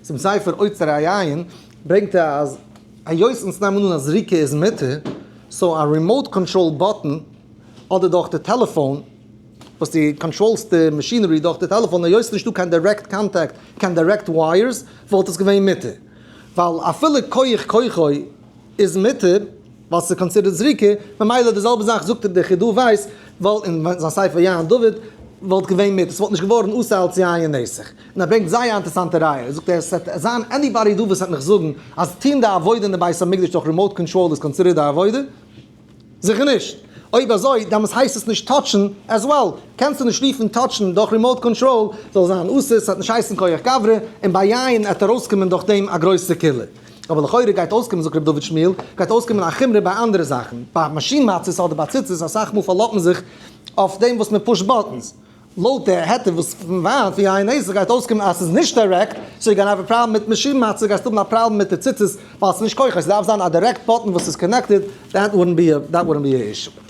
צום ספר אוצר היין ברענגט ער אז היות אונז נעמען אן אז זריקה איז מותר, so א remote control button אדער דורך די טעלעפאון וואס דו control סט די machinery דורך די טעלעפאון, היות ס'נישטא קיין direct contact, קיין direct wires, וואלט עס געווען מותר. ווייל אפילו כח כוחו איז מותר, ווייל ס'איז considered זריקה, ממילא די זעלבע זאך זאגט ער די חידא ווייס, ווייל אין זיין ספר יין דוד וואלט געווען מותר, ס'וואלט נישט געווארן אסור אלס יין נסך. און ער ברענגט זייער א אינטערסאנטע ראיה, זאגט ער, ס'וועט זיין anybody דא וואס וועט מיך זאגן אז טוהן די עבודה אין די בית המקדש דורך remote control איז considered א עבודה? זיכער נישט! אויב אזוי דעמאלס הייסט עס נישט touch ן as well, קענסטו נישט רופן touch ן דורך remote control זאל זיין אסור, ס'וועט נישט הייסן כח גברא, און ביי יין עט ארויסקומען דורך דעם א גרויסע קולא. אבער לכאורה גייט אויסקומען זאגט ר' דוד שמואל, גייט אויסקומען א חומרא ביי אנדערע זאכן, ביי מאשין מצות אדער ביי ציצית אסאך מאל פארלאזט מען זיך אויף דעם וואס מען push ט buttons, לויט די היתר וואס פון וואנט ווי איין עסק גייט אויסקומען אז ס'איז נישט direct, so you gonna have a problem מיט מאשין מצה, גייסטו האבן א פראבלעם מיט די ציצית ווייל ס'איז נישט כח, עס דארף זיין א direct button וואס איז connected, that wouldn't be a issue.